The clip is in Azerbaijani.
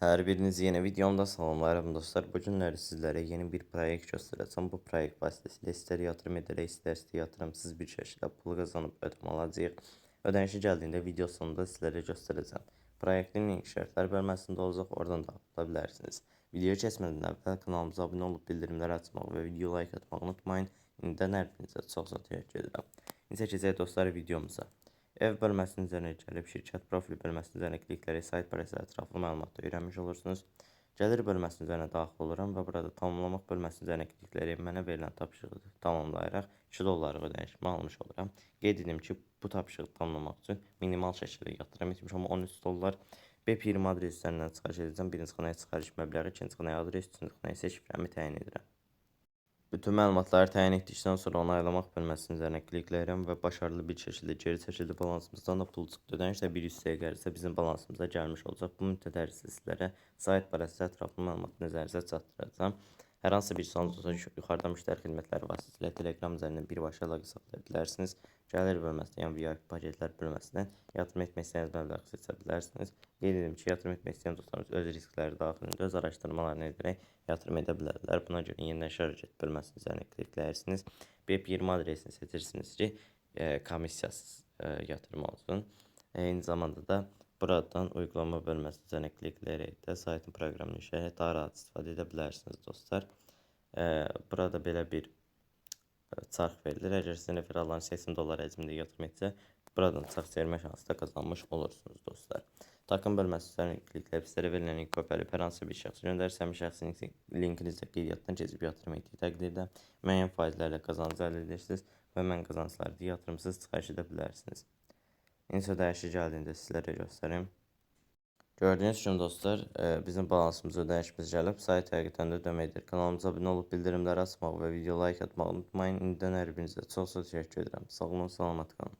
Hər birinizi yeni videomda salamlayıram dostlar. Bu günləri sizlərə yeni bir proyekt göstərəcəm. Bu proyekt vasitəsilə istər yatırım edərək, istərsə yatırımsız bir şəkildə pul qazanıb ödəm alacağıq. Ödənişi gəldiyində video sonunda sizlərə göstərəcəm. Proyektin link şərtlər bölməsində olacaq, oradan da ola bilərsiniz. Videoyu keçmədən əvvəl kanalımıza abunə olub bildirimləri açmağı və video like atmağı unutmayın. İndidən hər birinizə çox çox təşəkkür edirəm. İndi keçək dostlar videomuza. Ev bölməsinin üzərinə gəlib şirkət profil bölməsinin üzərinə klikləyərək sayt barəsində ətraflı məlumatı öyrənmiş olursunuz. Gəlir bölməsinin üzərinə daxil oluram və burada tamamlamaq bölməsinin üzərinə klikləyərək mənə verilən tapşırığı tamamlayaraq 2 dollarlıq ödənişimi almış oluram. Qeyd edim ki, bu tapşırığı tamamlamaq üçün minimal şəkildə yatıram etmişəm 13 dollar. BEP20 adres üzərindən çıxarış edəcəm. Birinci xanaya çıxarış məbləği, ikinci xanaya adres, üçüncü xanaya isə şifrəmi təyin edirəm. Bütün məlumatları təyin etdikdən sonra onaylamaq bölməsinin üzərinə klikləyirəm və başarılı bir şəkildə geri çəkildi. Balansımızdan da pul çıxdı. Ödəniş də bir hissəyə gəlirsə bizim balansımıza gəlmiş olacaq. Bu müddət ərzində sizlərə sayt barəsində ətraflı məlumatı nəzərinizə çatdıracağam. Hər hansı bir sualınız olsa yuxarıda müştəri xidmətləri vasitəsilə Telegram üzərindən birbaşa əlaqə saxlaya bilərsiniz. Gəlir bölməsindən, yəni VIP paketlər bölməsindən yatırım etmək istəyən məbləğ seçə bilərsiniz. Qeyd edim ki, yatırım etmək istəyən dostlarımız öz riskləri daxilində öz araşdırmalarını edərək yatırım edə bilərlər. Buna görə yenidən şərh et bölməsinin üzərinə klikləyirsiniz. BEP20 adresini seçirsiniz ki, komissiyasız yatırım olsun. Eyni zamanda da buradan uygulama bölməsinin üzərinə klikləyərək də saytın proqramını yükləyərək daha rahat istifadə edə bilərsiniz dostlar. Burada belə bir çarx verilir. Əgər sizin referalların 80 dollar həcmində yatırım etsə, buradan çarx çevirmə şansı da qazanmış olursunuz dostlar. Takım bölməsi üzərinə klikləyib sizlərə verilən link kopyalayıb hər hansı bir şəxsə göndərirsə, həmin şəxsin linkini isə qeydiyyatdan keçib yatırım etdiyi təqdirdə müəyyən faizlərlə qazanc əldə edirsiniz və mən qazancları yatırımsız çıxarış edə bilərsiniz. İndi ödənişi gəldiyində sizlərə göstərim. Gördüyünüz kimi dostlar, bizim balansımıza ödənişimiz gəlib. Sayt həqiqətən də ödəməkdir. Kanalımıza abunə olub bildirimləri açmağı və video like atmağı unutmayın. İndidən hər birinizə çox çox təşəkkür edirəm. Sağ olun, salamat qalın.